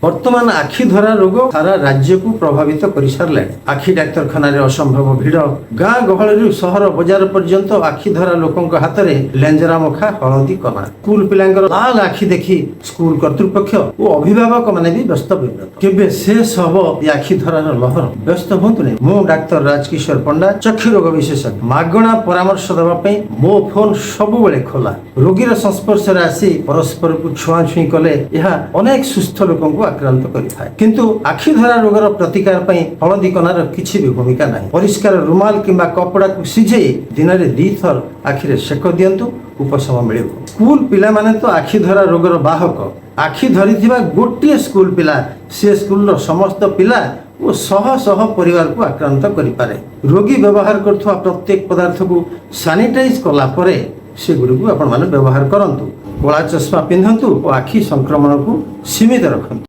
ବର୍ତ୍ତମାନ ଆଖି ଧରା ରୋଗ ସାରା ରାଜ୍ୟକୁ ପ୍ରଭାବିତ କରିସାରିଲାଣି। ଆଖି ଡାକ୍ତରଖାନାରେ ଅସମ୍ଭବ ଭିଡ଼। ଗାଁ ଗହଳିରୁ ସହର ବଜାର ପର୍ଯ୍ୟନ୍ତ ଆଖି ଧରା ଲୋକଙ୍କ ହାତରେ ଲେଞ୍ଜରା ମୁଖା ହଳଦୀ କନା। ସ୍କୁଲ ପିଲାଙ୍କର ଲାଲ ଆଖି ଦେଖି ସ୍କୁଲ କର୍ତ୍ତୃପକ୍ଷ ଓ ଅଭିଭାବକ ମାନେ ବି ବ୍ୟସ୍ତ ବିବ୍ରତ। କେବେ ଶେଷ ହବ ଏ ଆଖି ଧରାର ଲହର? ବ୍ୟସ୍ତ ହୁଅନ୍ତୁନି। ମୁଁ ଡାକ୍ତର ରାଜକିଶୋର ପଣ୍ଡା, ଚକ୍ଷୁ ରୋଗ ବିଶେଷଜ୍ଞ। ମାଗଣା ପରାମର୍ଶ ଦେବା ପାଇଁ ମୋ ଫୋନ ସବୁବେଳେ ଖୋଲା। ରୋଗୀର ସଂସ୍ପର୍ଶରେ ଆସି ପରସ୍ପରକୁ ଛୁଆଁଛୁଇଁ କଲେ ଏହା ଅନେକ ସୁସ୍ଥ ଲୋକଙ୍କୁ ଆକ୍ରାନ୍ତ କରିଥାଏ। କିନ୍ତୁ ଆଖି ଧରା ରୋଗର ପ୍ରତିକାର ପାଇଁ ହଳଦୀ କନାର କିଛି ବି ଭୂମିକା ନାହିଁ। ପରିଷ୍କାର ରୁମାଲ କିମ୍ବା କପଡ଼ାକୁ ସିଝେଇ ଦିନରେ 2ଥର ଆଖିରେ ସେକ ଦିଅନ୍ତୁ, ଉପଶମ ମିଳିବ। ସ୍କୁଲ ପିଲାମାନେ ତ ଆଖି ଧରା ରୋଗର ବାହକ। ଆଖି ଧରିଥିବା ଗୋଟିଏ ସ୍କୁଲ ପିଲା ସେ ସ୍କୁଲର ସମସ୍ତ ପିଲା ଓ ଶହ ଶହ ପରିବାରକୁ ଆକ୍ରାନ୍ତ କରିପାରେ। ରୋଗୀ ବ୍ୟବହାର କରୁଥିବା ପ୍ରତ୍ୟେକ ପଦାର୍ଥକୁ ସାନିଟାଇଜ କଲା ପରେ ସେଗୁଡ଼ିକୁ ଆପଣମାନେ ବ୍ୟବହାର କରନ୍ତୁ। କଳା ଚଷମା ପିନ୍ଧନ୍ତୁ ଓ ଆଖି ସଂକ୍ରମଣକୁ ସୀମିତ ରଖନ୍ତୁ।